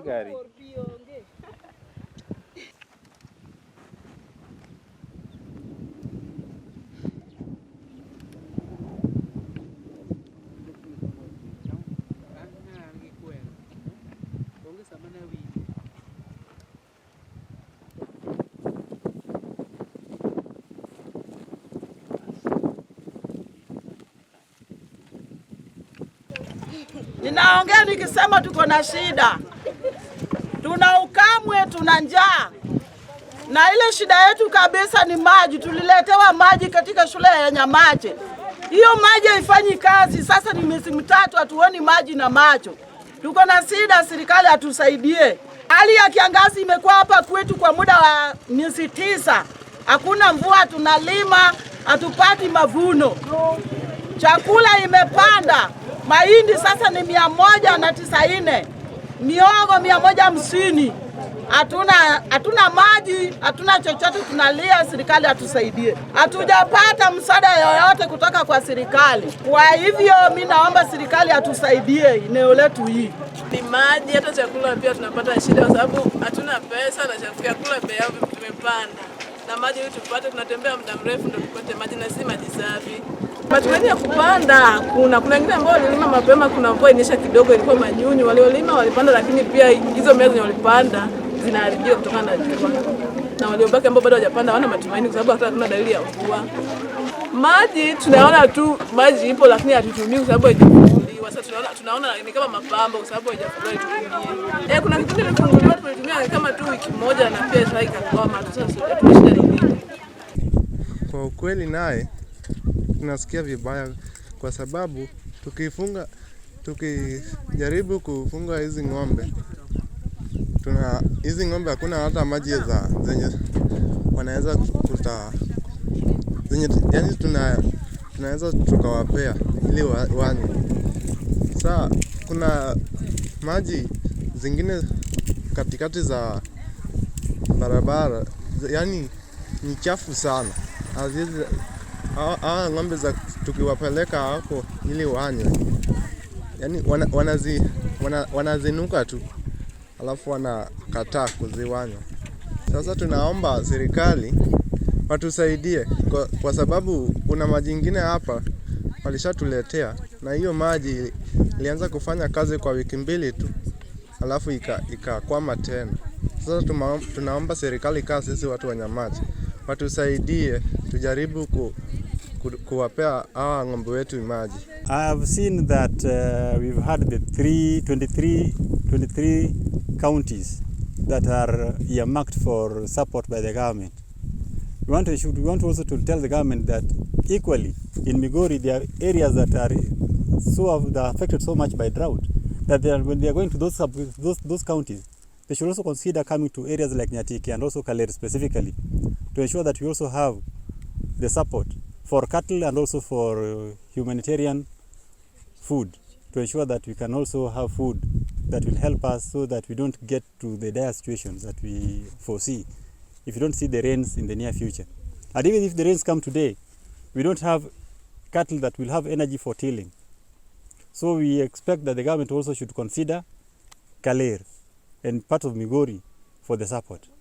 Gari. Ninaongea nikisema tuko na shida, tuna ukamwe, tuna njaa, na ile shida yetu kabisa ni maji. Tuliletewa maji katika shule ya Nyamache, hiyo maji haifanyi kazi. Sasa ni miezi mitatu hatuoni maji na macho. Tuko na shida, serikali atusaidie. Hali ya kiangazi imekuwa hapa kwetu kwa muda wa miezi 9, hakuna mvua, tunalima hatupati mavuno, chakula imepanda. Mahindi sasa ni 190, miogo 150. Hatuna maji, hatuna chochote, tunalia serikali atusaidie. Hatujapata msaada yoyote kutoka kwa serikali. Kwa hivyo mi naomba serikali atusaidie eneo letu hii. Ni maji, hata chakula pia tunapata shida kwa sababu hatuna pesa na chakula bei yao tumepanda. Na maji ili tupate, tunatembea muda mrefu ndio tupate maji na si maji safi. Matumaini ya kupanda kuna wengine ambao walilima mapema, kuna mvua inyesha kidogo, ilikuwa manyunyu, waliolima walipanda, lakini pia hizo mimea zenye walipanda zinaharibika kutokana na jua. Na waliobaki ambao bado hawajapanda hawana matumaini kwa sababu hata hakuna dalili ya mvua. Maji tunaona tu maji ipo, lakini hatutumii kwa sababu haijafunguliwa. Sasa tunaona ni kama mapambo kwa sababu haijafunguliwa tutumie. Kuna kipindi ilifunguliwa tulitumia kama tu wiki moja na pia sasa ikakwama. Sasa hatujui shida ni nini. Kwa ukweli naye tunasikia vibaya kwa sababu tukijaribu kufunga hizi ng'ombe, tuna hizi ng'ombe hakuna hata maji za zenye wanaweza kuta zenye, yani tunaweza tukawapea ili wanywe. Sasa kuna maji zingine katikati za barabara, yani ni chafu sana. Hawa ng'ombe za tukiwapeleka hapo ili wanywe, yani wanazinuka tu alafu wanakataa kuziwanywa. Sasa tunaomba serikali watusaidie kwa sababu kuna maji ingine hapa walishatuletea, na hiyo maji ilianza kufanya kazi kwa wiki 2 tu alafu ikakwama tena. Sasa tunaomba serikali kaa sisi watu wa Nyamache watusaidie tujaribu kuwapea hawa ng'ombe wetu maji. I have seen that we've had the 23 counties that are earmarked for support by the government. We want also to tell the government that equally in Migori there are areas that are that are affected so much by drought that when they are going to those counties, they should also consider coming to areas like Nyatike and also Kaler specifically to ensure that we also have the support for cattle and also for humanitarian food, to ensure that we can also have food that will help us so that we don't get to the dire situations that we foresee if you don't see the rains in the near future. And even if the rains come today, we don't have cattle that will have energy for tilling. So we expect that the government also should consider Kaler and part of Migori for the support.